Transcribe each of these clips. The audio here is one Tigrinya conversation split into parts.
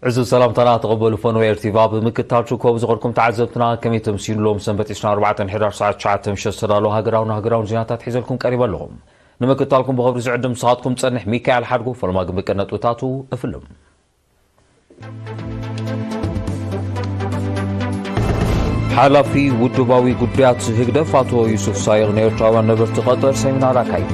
ዕዙዝ ሰላምታና ተቐበሉ ፈነወ ኤርቲቪ። ኣብ ምክትታል ችኮ ብዝኸድኩም ተዓዘብትና ከመይ ተምሲሉ? ሎም ሰንበት ዕስራን ኣርባዕተን ሕዳር ሰዓት ትሽዓተ ምሸት ዝተዳለዉ ሃገራውን ሃገራውን ዜናታት ሒዘልኩም ቀሪበ ኣለኹም። ንምክትታልኩም ብኸብሪ ዝዕድም ንስኻትኩም ጸንሕ ሚካኤል ሓድጉ። ፈለማ ግን ብቀነጥብታቱ እፍልም። ሓላፊ ውድባዊ ጉዳያት ህግደፍ ኣቶ ዩሱፍ ሳይቕ ንኤርትራውያን ነበርቲ ቀጠር ሰሚናር ኣካይዱ።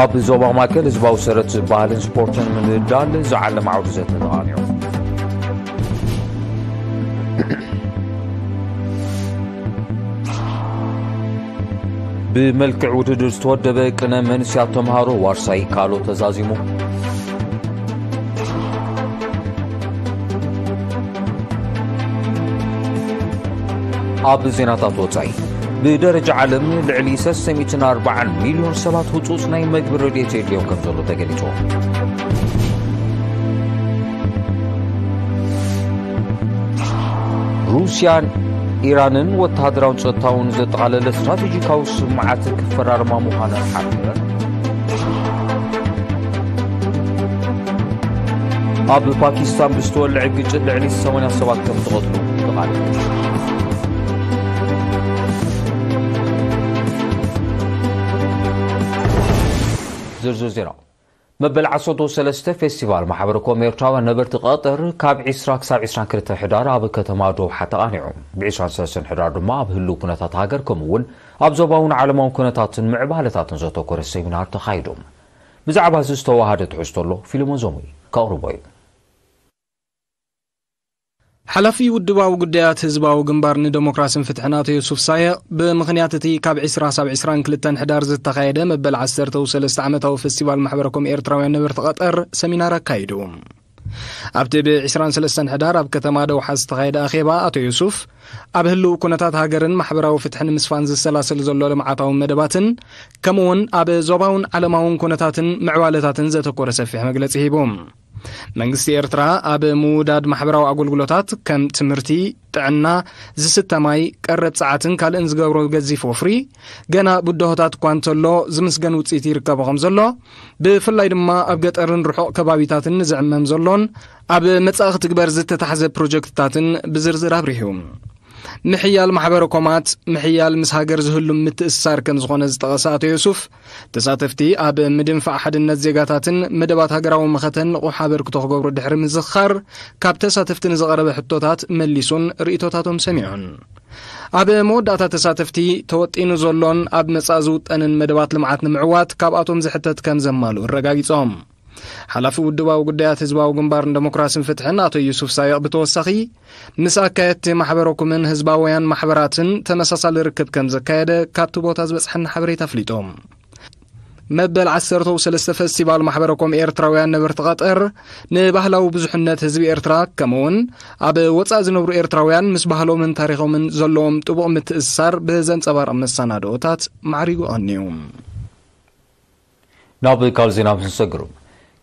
ኣብ ዞባ ማእከል ህዝባዊ ሰረት ባህልን ስፖርትን ምድልዳል ዝዓለመ ዓውዲ ዘተ ተቓኒዑ። ብመልክዕ ውድድር ዝተወደበ ቅነ መንእሰያት ተምሃሮ ዋርሳይ ካሎ ተዛዚሙ። ኣብ ዜናታት ወጻኢ፣ ብደረጃ ዓለም ልዕሊ ሰለስተ ሚእትን ኣርባዓን ሚልዮን ሰባት ህጹጽ ናይ መግቢ ረድኤት የድልዮም ከም ዘሎ ተገሊጹ። ሩስያን ኢራንን ወተሃደራውን ጸጥታውን ዘጠቓለለ ስትራቴጂካዊ ስምምዓት ክፈራረማ ምዃነን ሓቢረን። ኣብ ፓኪስታን ብዝተወልዐ ግጭት ልዕሊ ሰማንያ ሰባት ከም ዝቐትሉ ተቓለለ። ዝርዝር ዜና። መበል ዓሰርተ ሰለስተ ፌስቲቫል ማሕበረ ኮም ኤርትራውያን ነበርቲ ቀጠር ካብ ዕስራ ክሳብ ዕስራን ክልተን ሕዳር ኣብ ከተማ ዶውሓ ተቓኒዑ። ብ ዕስራን ሰለስተን ሕዳር ድማ ኣብ ህልው ኩነታት ሃገር ከምኡ እውን ኣብ ዞባውን ዓለማውን ኩነታትን ምዕባለታትን ዘተኮረ ሴሚናር ተኻይዱ። ብዛዕባ እዚ ዝተዋሃደ ትሕዝቶ ኣሎ፣ ፊልሞን ዞሙይ ከቕርቦ እዩ። ሓላፊ ውድባዊ ጉዳያት ህዝባዊ ግንባር ንደሞክራስን ፍትሕን ኣቶ ዮሱፍ ሳየቕ፣ ብምኽንያት እቲ ካብ ዕስራ ሳብ ዕስራን ክልተን ሕዳር ዝተኻየደ መበል ዓሰርተ ሰለስተ ዓመታዊ ፈስቲቫል ማሕበረ ኮም ኤርትራውያን ነበርቲ ቀጠር ሰሚናር ኣካይዱ። ኣብቲ ብ ዕስራን ሰለስተን ሕዳር ኣብ ከተማ ደውሓ ዝተኻየደ ኣኼባ ኣቶ ዮሱፍ፣ ኣብ ህልው ኩነታት ሃገርን ማሕበራዊ ፍትሕን ምስፋን ዝሰላሰል ዘሎ ልምዓታዊ መደባትን፣ ከምኡውን ኣብ ዞባውን ዓለማውን ኩነታትን ምዕባለታትን ዘተኮረ ሰፊሕ መግለጺ ሂቡ። መንግስቲ ኤርትራ ኣብ ምውዳድ ማሕበራዊ ኣገልግሎታት ከም ትምህርቲ፣ ጥዕና፣ ዝስተ ማይ፣ ቀረብ ጸዓትን ካልእን ዝገብሮ ገዚፍ ወፍሪ፣ ገና ብድሆታት እኳ እንተሎ ዝምስገን ውጽኢት ይርከቦ ከም ዘሎ፣ ብፍላይ ድማ ኣብ ገጠርን ርሑቕ ከባቢታትን ንዝዕመም ዘሎን ኣብ መጻኢ ክትግበር ዝተታሕዘ ፕሮጀክትታትን ብዝርዝር ኣብሪሁ። ምሕያል ማሕበረ ኮማት፣ ምሕያል ምስ ሃገር ዝህሉ ምትእስሳር ከም ዝኾነ ዝጠቐሰ ኣቶ ዮሱፍ፣ ተሳተፍቲ ኣብ ምድንፋዕ ሓድነት ዜጋታትን መደባት ሃገራዊ መኸተን ንቑሕ ኣበርክቶ ክገብሩ ድሕሪ ምዝኽኻር፣ ካብ ተሳተፍቲ ንዝቐረበ ሕቶታት መሊሱን ርእይቶታቶም ሰሚዑን። ኣብ መወዳእታ ተሳተፍቲ፣ ተወጢኑ ዘሎን ኣብ መጻኢ ዝውጠንን መደባት ልምዓት ንምዕዋት ካብኣቶም ዝሕተት ከም ዘማልኡ ኣረጋጊጾም። ሓላፊ ውድባዊ ጉዳያት ህዝባዊ ግንባር ንደሞክራስን ፍትሕን ኣቶ ዩሱፍ ሳይቕ ብተወሳኺ፣ ምስ ኣካየድቲ ማሕበረኩምን ህዝባውያን ማሕበራትን ተመሳሳሊ ርክብ ከም ዘካየደ ካብቲ ቦታ ዝበጽሐና ሓበሬታ ኣፍሊጡ። መበል ዓሰርተ ሰለስተ ፈስቲቫል ማሕበረኮም ኤርትራውያን ነበርቲ ቀጠር ንባህላዊ ብዙሕነት ህዝቢ ኤርትራ፣ ከምኡውን ኣብ ወጻኢ ዝነብሩ ኤርትራውያን ምስ ባህሎምን ታሪኾምን ዘለዎም ጥቡቕ ምትእስሳር ብዘንጸባርቕ መሰናድኦታት ማዕሪጉ ቀንዩ። ናብ ካልእ ዜና ምስ ንሰግር፣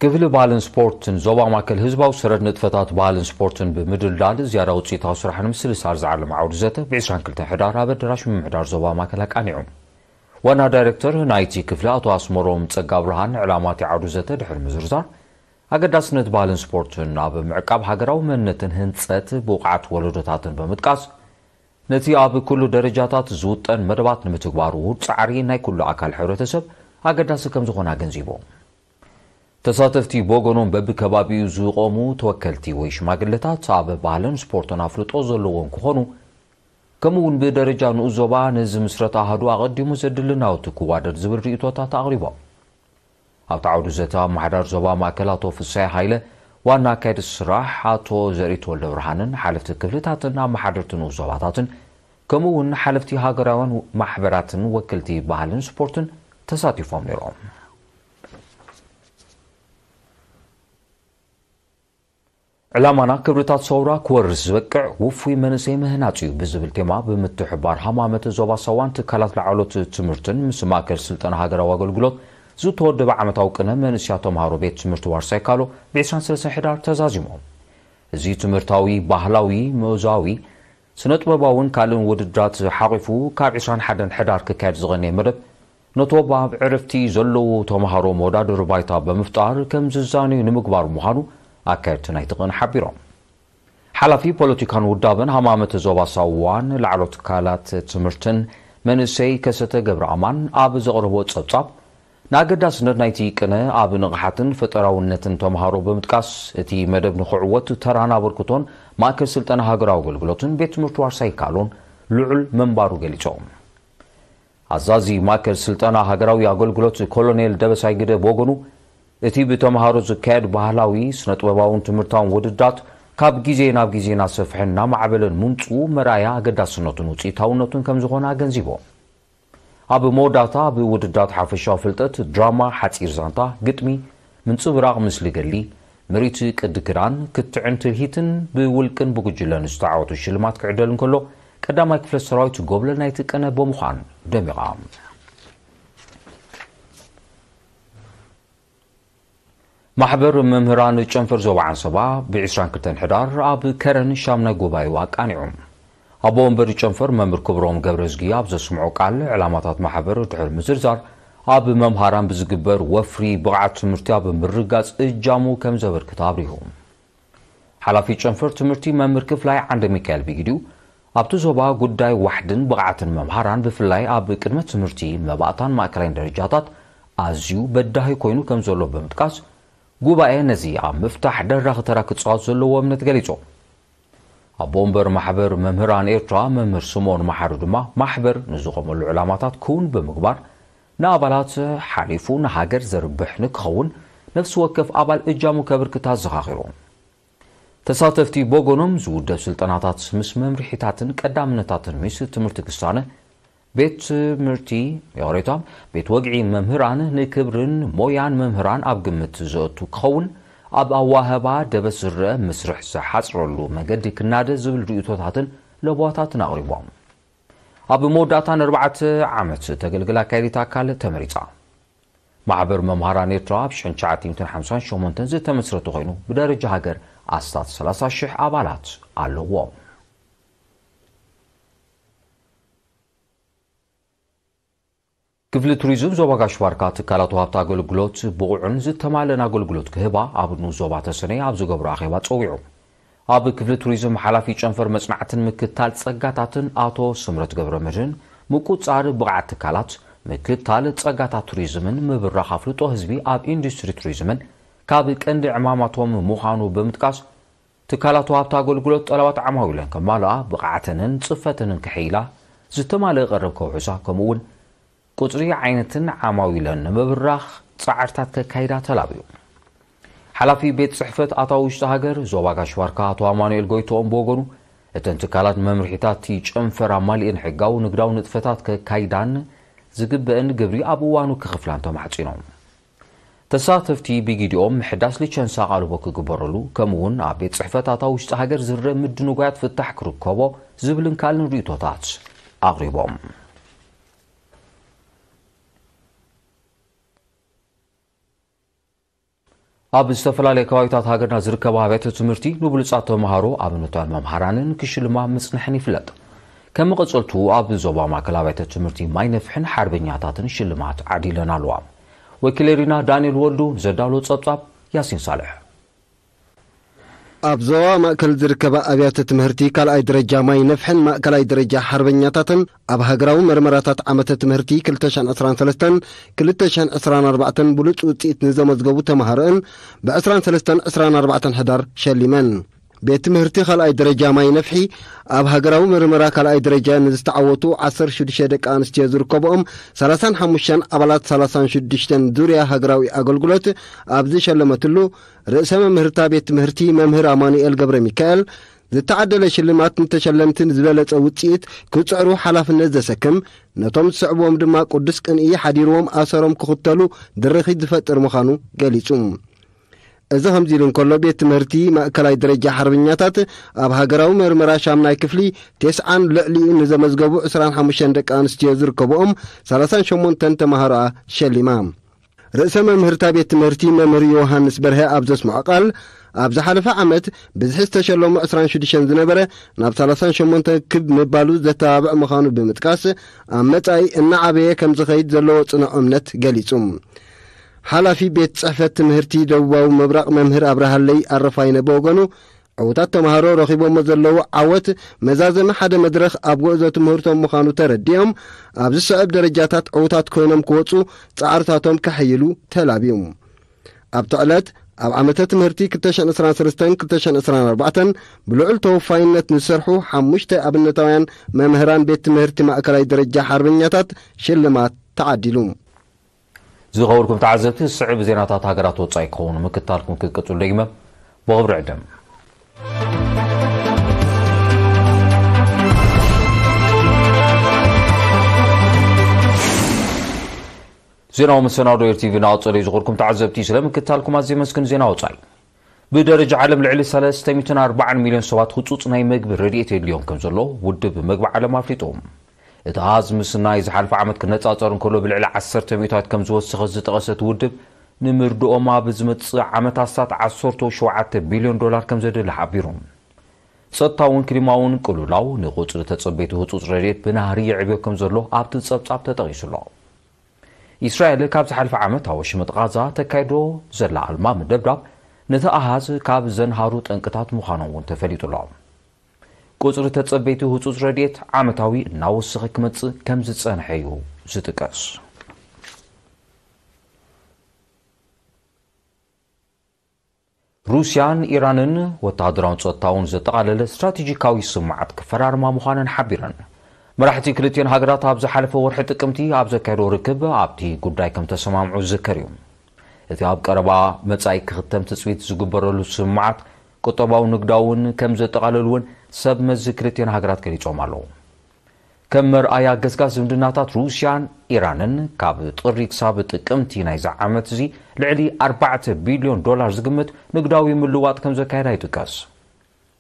ክፍሊ ባህልን ስፖርትን ዞባ ማእከል ህዝባዊ ሰረት ንጥፈታት ባህልን ስፖርትን ብምድልዳል ዝያዳ ውጽኢታዊ ስራሕ ንምስልሳል ዝዓለመ ዓውዲ ዘተ ብ ዕስራን ክልተን ሕዳር ኣብ ኣዳራሽ ምምሕዳር ዞባ ማእከል ኣቃኒዑ። ዋና ዳይሬክተር ናይቲ ክፍሊ ኣቶ ኣስመሮም ጸጋብርሃን ዕላማ እቲ ዓውዲ ዘተ ድሕሪ ምዝርዛር፣ ኣገዳስነት ባህልን ስፖርትን ኣብ ምዕቃብ ሃገራዊ መንነትን ህንጸት ብቑዓት ወለዶታትን ብምጥቃስ፣ ነቲ ኣብ ኩሉ ደረጃታት ዝውጠን መደባት ንምትግባሩ ውሁድ ጻዕሪ ናይ ኩሉ ኣካል ሕብረተሰብ ኣገዳሲ ከም ዝኾነ ኣገንዚቡ። ተሳተፍቲ ብወገኖም በብከባቢኡ ዝቖሙ ተወከልቲ ወይ ሽማግለታት ኣብ ባህልን ስፖርትን ኣፍልጦ ዘለዎም ክኾኑ፣ ከምኡ እውን ብደረጃ ንኡስ ዞባ ነዚ ምስረታ ኣሃዱ ኣቐዲሙ ዘድሊ ናውቲ ክዋደድ ዝብል ርእይቶታት ኣቕሪቦም። ኣብቲ ዓውዲ ዘተ ኣመሓዳሪ ዞባ ማእከል ኣቶ ፍሳይ ሃይለ፣ ዋና ኣካየዲ ስራሕ ኣቶ ዘርኢ ተወልደ ብርሃንን ሓለፍቲ ክፍልታትን ኣመሓደርቲ ንኡስ ዞባታትን ከምኡ እውን ሓለፍቲ ሃገራውያን ማሕበራትን ወክልቲ ባህልን ስፖርትን ተሳቲፎም ነይሮም። ዕላማና ክብርታት ሰውራ ክወርስ ዝበቅዕ ውፉይ መንእሰይ ምህናጽ እዩ ብዝብል ቴማ ብምትሕባር ሃማመት ዞባ ሳዋን ትካላት ላዕሎት ትምህርትን ምስ ማእከል ስልጠና ሃገራዊ ኣገልግሎት ዝተወደበ ዓመታዊ ቅነ መንእሰያ ተምሃሮ ቤት ትምህርቲ ዋርሳይ ካሎ ብ ዕስራን ሰለስተን ሕዳር ተዛዚሙ። እዚ ትምህርታዊ፣ ባህላዊ፣ ምእዛዊ፣ ስነ ጥበባውን ካልእን ውድድራት ሓቒፉ ካብ ዕስራን ሓደን ሕዳር ክካየድ ዝቐነየ መደብ ነቶም ኣብ ዕረፍቲ ዘለዉ ተምሃሮ መወዳድሪ ባይታ ብምፍጣር ከም ዝዛነዩ ንምግባር ምዃኑ ኣካየድቲ ናይቲ ቅነ ሓቢሮም። ሓላፊ ፖለቲካን ውዳበን ሃማመተ ዞባ ሳዋን ላዕሎ ትካላት ትምህርትን መንእሰይ ከሰተ ገብረ ኣማን ኣብ ዘቕረቦ ጸብጻብ፣ ንኣገዳስነት ናይቲ ቅነ ኣብ ንቕሓትን ፈጠራውነትን ተምሃሮ ብምጥቃስ፣ እቲ መደብ ንኽዕወት ተራን ኣበርክቶን ማእከል ስልጠና ሃገራዊ ኣገልግሎትን ቤት ትምህርቲ ዋርሳይ ካሎን ልዑል ምንባሩ ገሊጾም። ኣዛዚ ማእከል ስልጠና ሃገራዊ ኣገልግሎት ኮሎኔል ደበሳይ ግደ ብወገኑ፣ እቲ ብተምሃሮ ዝካየድ ባህላዊ፣ ስነ-ጥበባውን ትምህርታውን ውድድራት ካብ ግዜ ናብ ግዜ እናሰፍሐን እናማዕበለን ምምጽኡ መርኣያ ኣገዳስነቱን ውጽኢታውነቱን ከም ዝኾነ ኣገንዚቦም። ኣብ መወዳእታ፣ ኣብ ውድድራት ሓፈሻዊ ፍልጠት፣ ድራማ፣ ሓጺር ዛንታ፣ ግጥሚ፣ ምንጽብራቕ ምስሊ ገድሊ፣ ምርኢት ቅዲ ክዳን፣ ክትዕን ትልሂትን ብውልቅን ብጉጅለን ዝተዓወቱ ሽልማት ክዕደል እንከሎ፣ ቀዳማይ ክፍለ ሰራዊት ጎብለል ናይቲ ቅነ ብምዃን ደሚቓ። ማሕበር መምህራን ጨንፈር ዞባ ዓንሰባ ብ ዕስራን ክልተን ሕዳር ኣብ ከረን ሻምናይ ጉባኤኡ ኣቃኒዑ። ኣቦ ወንበር ጨንፈር መምህር ክብሮም ገብረዝጊ ኣብ ዘስምዖ ቃል፣ ዕላማታት ማሕበር ድሕሪ ምዝርዛር፣ ኣብ መምሃራን ብዝግበር ወፍሪ ብቕዓት ትምህርቲ ኣብ ምርጋጽ እጃሙ ከም ዘበርክት ኣብሪሁ። ሓላፊ ጨንፈር ትምህርቲ መምህር ክፍላይ ዓንደ ሚካኤል ብጊዲኡ፣ ኣብቲ ዞባ ጉዳይ ዋሕድን ብቕዓትን መምሃራን፣ ብፍላይ ኣብ ቅድመ ትምህርቲ፣ መባእታን ማእከላይን ደረጃታት ኣዝዩ በዳሂ ኮይኑ ከም ዘሎ ብምጥቃስ፣ ጉባኤ ነዚ ኣብ ምፍታሕ ደራኺ ተራ ክጻወት ዘለዎ እምነት ገሊጹ። ኣቦ ወንበር ማሕበር መምህራን ኤርትራ መምህር ስምኦን መሓሪ ድማ፣ ማሕበር ንዝቖመሉ ዕላማታት ክውን ብምግባር፣ ንኣባላት ሓሊፉ ንሃገር ዘርብሕ ንክኸውን፣ ነፍሲ ወከፍ ኣባል እጃሙ ከበርክት ኣዘኻኺሩ። ተሳተፍቲ ብወገኖም፣ ዝውደብ ስልጠናታት ምስ መምርሒታትን ቀዳምነታትን ሚኒስትሪ ትምህርቲ ክሳነ፣ ቤት ትምህርቲ፣ ይቕሬታ፣ ቤት ወግዒ መምህራን ንክብርን ሞያን መምህራን ኣብ ግምት ዘእቱ ክኸውን፣ ኣብ ኣዋህባ ደበስ ዝረአ ምስርሕ ዝሓጽረሉ መገዲ ክናደ ዝብል ርእይቶታትን ለበዋታትን ኣቕሪቦም። ኣብ መወዳእታ ንኣርባዕተ ዓመት ተገልግል ኣካያዲት ኣካል ተመሪጻ። ማሕበር መምሃራን ኤርትራ ኣብ ሽሕን ትሽዓተ ሚእትን ሓምሳን ሸሞንተን ዝተመስረተ ኮይኑ፣ ብደረጃ ሃገር ኣስታት ሰላሳ ሽሕ ኣባላት ኣለዎ። ክፍሊ ቱሪዝም ዞባ ጋሽ ባርካ፣ ትካላት ወሃብቲ ኣገልግሎት ብቑዕን ዝተማልአን ኣገልግሎት ክህባ ኣብ ንኡስ ዞባ ተሰነይ ኣብ ዝገብሮ ኣኼባ ጸዊዑ። ኣብ ክፍሊ ቱሪዝም ሓላፊ ጨንፈር መጽናዕትን ምክትታል ጸጋታትን ኣቶ ስምረት ገብረ መድህን፣ ምቁጽጻር ብቕዓት ትካላት፣ ምክትታል ጸጋታት ቱሪዝምን ምብራኽ ኣፍልጦ ህዝቢ ኣብ ኢንዱስትሪ ቱሪዝምን ካብ ቀንዲ ዕማማቶም ምዃኑ ብምጥቃስ፣ ትካላት ወሃብቲ ኣገልግሎት ጠለባት ዓማዊለን ከማልኣ፣ ብቕዓተንን ጽፈተንን ከሐይላ፣ ዝተማልአ ቀረብ ከውሕሳ፣ ከምኡ እውን ቁጽሪ ዓይነትን ዓማዊለን ንምብራኽ ጻዕርታት ከካይዳ ተላብዩ። ሓላፊ ቤት ጽሕፈት ኣታዊ ውሽጢ ሃገር ዞባ ጋሽ ባርካ ኣቶ ኣማኑኤል ጎይትኦም ብወገኑ፣ እተን ትካላት መምርሒታት እቲ ጨንፈር ኣማሊኤን ሕጋዊ ንግዳዊ ንጥፈታት ከካይዳን ዝግበአን ግብሪ ኣብ እዋኑ ክኽፍላን ተማሕጺኖም። ተሳተፍቲ ብጊዲኦም ምሕዳስ ሊቸንስ ኣቓልቦ ክግበረሉ፣ ከምኡውን ኣብ ቤት ጽሕፈት ኣታዊ ውሽጢ ሃገር ዝርእ ምድንጓያት ፍታሕ ክርከቦ ዝብልን ካልእን ርእይቶታት ኣቕሪቦም። ኣብ ዝተፈላለያ ከባቢታት ሃገርና ዝርከባ ኣብያተ ትምህርቲ ንብሉጻት ተምሃሮ ኣብነታውያን መምሃራንን ክሽልማ ምጽንሐን ይፍለጥ። ከም መቐጸልቱ ኣብ ዞባ ማእከል ኣብያተ ትምህርቲ ማይ ነፍሕን ሓርበኛታትን ሽልማት ዓዲለን ኣለዋ። ወኪል ኤሪና ዳንኤል ወልዱ ዘዳሎ ጸብጻብ ያሲን ሳልሕ። ኣብ ዞባ ማእከል ዝርከባ ኣብያተ ትምህርቲ ካልኣይ ደረጃ ማይ ነፍሕን ማእከላይ ደረጃ ሓርበኛታትን ኣብ ሃገራዊ መርመራታት ዓመተ ትምህርቲ ክልተ ሽሕን ዕስራን ሰለስተን ክልተ ሽሕን ዕስራን ኣርባዕተን ብሉጽ ውጽኢት ንዘመዝገቡ ተማሃሮን ብ ዕስራን ሰለስተን ዕስራን ኣርባዕተን ሕዳር ሸሊመን። ቤት ትምህርቲ ካልኣይ ደረጃ ማይ ነፍሒ ኣብ ሃገራዊ መርመራ ካልኣይ ደረጃ ንዝተዓወቱ ዓሰርተ ሽዱሽተ ደቂ ኣንስትዮ ዝርከብኦም ሰላሳን ሓሙሽተን ኣባላት ሰላሳን ሽዱሽተን ዙርያ ሃገራዊ ኣገልግሎት ኣብ ዝሸለመትሉ፣ ርእሰ መምህርታ ቤት ትምህርቲ መምህር ኣማኑኤል ገብረ ሚካኤል፣ ዝተዓደለ ሽልማት ንተሸለምቲ ንዝበለጸ ውጽኢት ክጽዕሩ ሓላፍነት ዘሰክም፣ ነቶም ዝስዕብዎም ድማ ቅዱስ ቅንኢ ሓዲርዎም ኣሰሮም ክኽተሉ ድርኺት ዝፈጥር ምዃኑ ገሊጹ። እዚ ከምዚ ኢሉ እንከሎ፣ ቤት ትምህርቲ ማእከላይ ደረጃ ሓርበኛታት ኣብ ሃገራዊ መርመራ ሻምናይ ክፍሊ፣ ተስዓን ልዕሊኡ ንዘመዝገቡ ዕስራን ሓሙሽተን ደቂ ኣንስትዮ ዝርከብኦም ሰላሳን ሸሞንተን ተማሃሮኣ ሸሊማ። ርእሰ መምህርታ ቤት ትምህርቲ መምህር ዮሃንስ በርሀ ኣብ ዘስምዖ ቃል፣ ኣብ ዝሓለፈ ዓመት ብዝሒ ዝተሸለሙ ዕስራን ሽዱሽተን ዝነበረ ናብ ሰላሳን ሸሞንተን ክብ ምባሉ ዘተባብዕ ምዃኑ ብምጥቃስ፣ ኣብ መጻኢ እናዓበየ ከም ዝኸይድ ዘለዎ ጽኑዕ እምነት ገሊጹ። ሓላፊ ቤት ጽሕፈት ትምህርቲ ደቡባዊ ምብራቕ መምህር ኣብርሃለይ ኣረፋይነ ብወገኑ፣ ዕዉታት ተምሃሮ ረኺቦሞ ዘለዉ ዓወት መዛዘሚ ሓደ መድረኽ ኣብ ጉዕዞ ትምህርቶም ምዃኑ ተረዲኦም፣ ኣብ ዝስዕብ ደረጃታት ዕዉታት ኮይኖም ክወጹ ጻዕርታቶም ከሐይሉ ተላብዮም። ኣብቲ ዕለት፣ ኣብ ዓመተ ትምህርቲ ክልተ ሽሕን ዕስራን ሰለስተን ክልተ ሽሕን ዕስራን ኣርባዕተን ብልዑል ተወፋይነት ንዝሰርሑ ሓሙሽተ ኣብነታውያን መምህራን ቤት ትምህርቲ ማእከላይ ደረጃ ሓርበኛታት ሽልማት ተዓዲሉ። ዝኸበርኩም ተዓዘብቲ፣ ዝስዕብ ዜናታት ሃገራት ወጻኢ ክኸውን ምክታልኩም ክትቅጽሉ ደጊመ ብኽብሪ ዕድም። ዜናዊ መሰናዶ ኤር ቲቪ እናቐጸሉ እዩ። ዝኸበርኩም ተዓዘብቲ፣ ስለ ምክታልኩም ኣዝየ የመስግን። ዜና ወጻኢ። ብደረጃ ዓለም ልዕሊ ሰለስተ ሚእትን ኣርባዓን ሚልዮን ሰባት ህጹጽ ናይ መግቢ ረድኤት የድልዮም ከም ዘሎ ውድብ መግቢ ዓለም ኣፍሊጡ። እቲ ኣሃዝ ምስ ናይ ዝሓለፈ ዓመት ክነጻጸር እንከሎ ብልዕሊ ዓሰርተ ሚእታዊት ከም ዝወሰኸ ዝጠቐሰ እቲ ውድብ፣ ንምርድኦም ኣብ ዝመጽእ ዓመት ኣስታት ዓሰርተ ሸውዓተ ቢልዮን ዶላር ከም ዘድሊ ሓቢሩ። ጸጥታውን ክሊማውን ቅልውላው ንቁጽሪ ተጸበይቲ ህጹጽ ረድኤት ብናህሪ ይዕብዮ ከም ዘሎ ኣብቲ ጸብጻብ ተጠቒሱ ኣሎ። ኢስራኤል ካብ ዝሓለፈ ዓመት ኣብ ወሽመጥ ቓዛ ተካይዶ ዘላ ኣልማሚ ደብዳብ ነቲ ኣሃዝ ካብ ዘንሃሩ ጠንቅታት ምዃኑ እውን ተፈሊጡ ኣሎ። ቁጽሪ ተጸበይቲ ህጹጽ ረድኤት ዓመታዊ እናወሰኸ ክመጽእ ከም ዝጸንሐ እዩ ዝጥቀስ። ሩስያን ኢራንን ወተሃደራውን ጸጥታውን ዘጠቓለለ ስትራቴጂካዊ ስምምዓት ክፈራርማ ምዃነን ሓቢረን። መራሕቲ ክልቲኦን ሃገራት ኣብ ዝሓለፈ ወርሒ ጥቅምቲ ኣብ ዘካየዶ ርክብ ኣብቲ ጉዳይ ከም ተሰማምዑ ዝዝከር እዩ። እቲ ኣብ ቀረባ መጻኢ ክኽተም ትጽቢት ዝግበረሉ ስምምዓት ቁጠባውን ንግዳውን ከም ዘጠቓልል እውን ሰብ መዚ ክልቲኦን ሃገራት ገሊጾም ኣለዉ። ከም መርኣያ ገስጋስ ዝምድናታት ሩስያን ኢራንን ካብ ጥሪ ክሳብ ጥቅምቲ ናይዚ ዓመት እዚ ልዕሊ ኣርባዕተ ቢልዮን ዶላር ዝግመት ንግዳዊ ምልዋጥ ከም ዘካየዳ ይጥቀስ።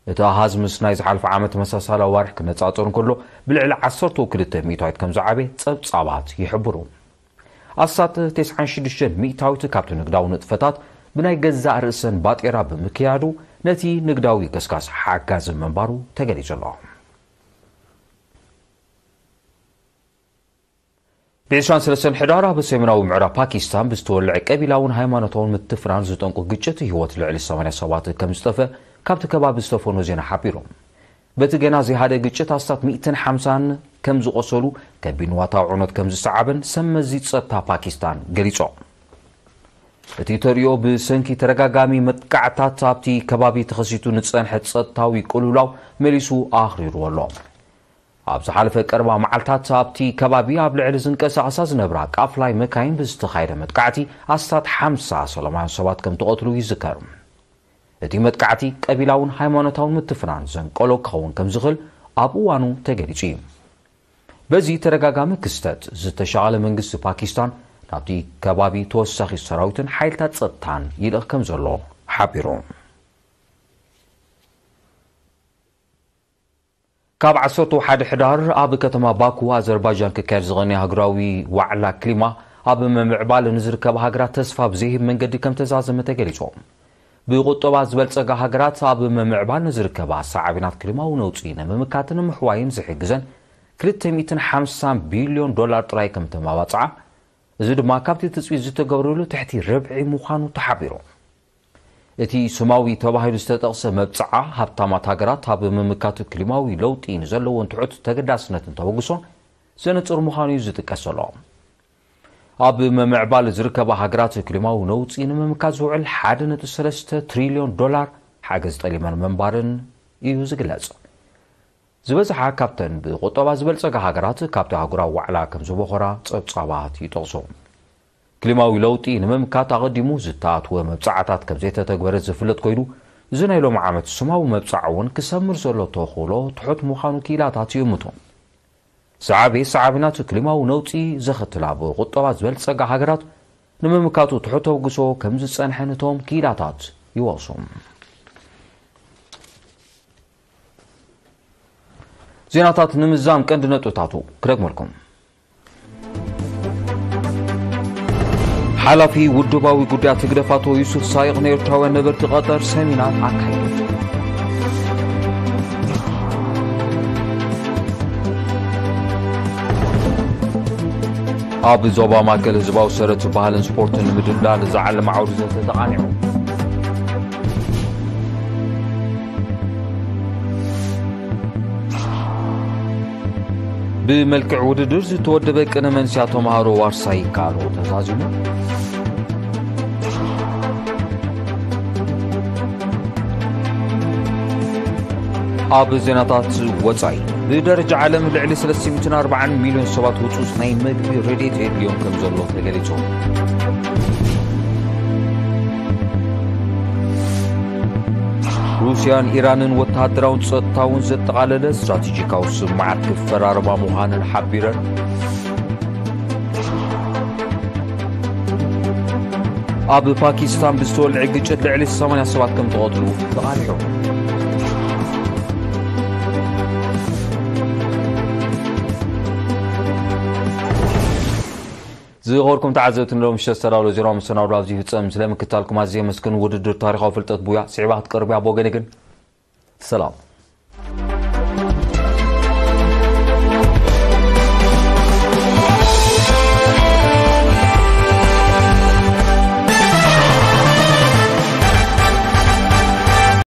እቲ ኣሃዝ ምስ ናይ ዝሓለፈ ዓመት ተመሳሳሊ ኣዋርሕ ክነጻጸር እንከሎ ብልዕሊ ዓሰርተ ክልተ ሚእታዊት ከም ዝዓበየ ጸብጻባት ይሕብሩ። ኣስታት ተስዓን ሽዱሽተን ሚእታዊት ካብቲ ንግዳዊ ንጥፈታት ብናይ ገዛእ ርእሰን ባጤራ ብምክያዱ ነቲ ንግዳዊ ገስጋስ ሓጋዚ ምንባሩ ተገሊጹ ኣሎ። ብ ዕስራን ሰለስተን ሕዳር ኣብ ሰሜናዊ ምዕራብ ፓኪስታን ብዝተወልዐ ቀቢላውን ሃይማኖታውን ምትፍናን ዝጠንቁ ግጭት ህይወት ልዕሊ ሰማንያ ሰባት ከም ዝጠፈ ካብቲ ከባቢ ዝተፈኖ ዜና ሓቢሩ። በቲ ገና ዘይሃደ ግጭት ኣስታት ሚእትን ሓምሳን ከም ዝቖሰሉ ከቢድ ንዋታዊ ዕኖት ከም ዝሰዓበን ሰብ መዚ ጸጥታ ፓኪስታን ገሊጾም። እቲ ተርእዮ ብሰንኪ ተደጋጋሚ መጥቃዕታት ኣብቲ ከባቢ ተኸሲቱ ንጸንሐ ጸጥታዊ ቅልውላው መሊሱ ኣኽሪርዎ ኣሎ። ኣብ ዝሓለፈ ቀረባ መዓልታት ኣብቲ ከባቢ ኣብ ልዕሊ ዝንቀሳቐሳ ዝነብራ ቃፍላይ መካይን ብዝተኻየደ መጥቃዕቲ ኣስታት ሓምሳ ሰላማውያን ሰባት ከም ተቐትሉ ይዝከር። እቲ መጥቃዕቲ ቀቢላውን ሃይማኖታውን ምትፍናን ዘንቀሎ ክኸውን ከም ዝኽእል ኣብ እዋኑ ተገሊጹ እዩ። በዚ ተደጋጋሚ ክስተት ዝተሻቐለ መንግስቲ ፓኪስታን ናብቲ ከባቢ ተወሳኺ ሰራዊትን ሓይልታት ጸጥታን ይልእኽ ከም ዘሎ ሓቢሩ። ካብ ዓሰርተ ሓደ ሕዳር ኣብ ከተማ ባኩ ኣዘርባይጃን ክካየድ ዝቐነየ ሃገራዊ ዋዕላ ክሊማ ኣብ ምምዕባል ንዝርከባ ሃገራት ተስፋ ብዘይህብ መንገዲ ከም ተዛዘመ ተገሊጹ። ብቁጠባ ዝበልጸጋ ሃገራት ኣብ ምምዕባል ንዝርከባ ሰዓቢናት ክሊማዊ ነውጺ ንምምካትን ንምሕዋይን ዝሕግዘን ክልተ ሚእትን ሓምሳን ቢልዮን ዶላር ጥራይ ከም ተመባጽዓ፣ እዚ ድማ ካብቲ ትጽቢት ዝተገብረሉ ትሕቲ ርብዒ ምዃኑ ተሓቢሩ። እቲ ስማዊ ተባሂሉ ዝተጠቕሰ መብጽዓ፣ ሃብታማት ሃገራት ኣብ ምምካቱ ክሊማዊ ለውጢ ንዘለዎን ትሑት ተገዳስነትን ተበግሶን ዘነጽር ምዃኑ እዩ ዝጥቀስ ዘሎ። ኣብ ምምዕባል ዝርከባ ሃገራት ክሊማዊ ነውጺ ንምምካት ዝውዕል ሓደ ነጥቢ ሰለስተ ትሪልዮን ዶላር ሓገዝ ጠሊበን ምንባረን እዩ ዝግለጽ። ዝበዝሓ ካብተን ብቁጠባ ዝበልጸጋ ሃገራት ካብቲ ኣህጉራዊ ዋዕላ ከም ዝበኾራ ጸብጻባት ይጠቕሱ። ክሊማዊ ለውጢ ንምምካት ኣቐዲሙ ዝተኣትወ መብጻዕታት ከም ዘይተተግበረ ዝፍለጥ ኮይኑ፣ እዚ ናይ ሎሚ ዓመት ስማዊ መብጻዕ እውን ክሰምር ዘሎ ተኽእሎ ትሑት ምዃኑ ክኢላታት ይእምቱ። ዝዓበየ ሰዓቢናት ክሊማዊ ነውጺ ዘኸትላ ብቁጠባ ዝበልጸጋ ሃገራት ንምምካቱ ትሑት ተበግሶ ከም ዝጸንሐ ነቶም ክኢላታት ይወቕሱ። ዜናታት ንምዛም ቀንዲ ነጥብታቱ ክደግመልኩም። ሓላፊ ውድባዊ ጉዳያት ህግደፍ ኣቶ ዩሱፍ ሳይቕ ንኤርትራውያን ነበርቲ ቀጠር ሰሚናር ኣካይዱ። ኣብ ዞባ ማእከል ህዝባዊ ሰረት ባህልን ስፖርትን ንምድልዳል ዝዓለመ ዓውዲ ዘተ ተቓኒዑ። ብመልክዕ ውድድር ዝተወደበ ቅነ መንስያ ተምሃሮ ዋርሳይ ይከኣሎ ተዛዚሙ። ኣብ ዜናታት ወጻኢ፣ ብደረጃ ዓለም ልዕሊ ሰለስተ ሚእትን ኣርባዓን ሚልዮን ሰባት ህጹጽ ናይ መግቢ ረድኤት የድልዮም ከም ዘሎ ተገሊጹ። ሩስያን ኢራንን ወተሃደራውን ጸጥታውን ዘጠቓለለ ስትራቴጂካዊ ስምምዓት ክፈራረማ ምዃነን ሓቢረን። ኣብ ፓኪስታን ብዝተወልዐ ግጭት ልዕሊ ሰማንያ ሰባት ከም ተቐትሉ ተቓሊዑ። ዝኸበርኩም ተዓዘብቲ፣ ንሎሚ ምሸት ዝተዳለወ ዜናዊ መሰናዶ ኣብዚ ይፍጸም። ስለ ምክትታልኩም ኣዝየ የመስግን። ውድድር ታሪኻዊ ፍልጠት ቡያ ስዒባ ክትቀርብ እያ። ብወገነይ ግን ሰላም።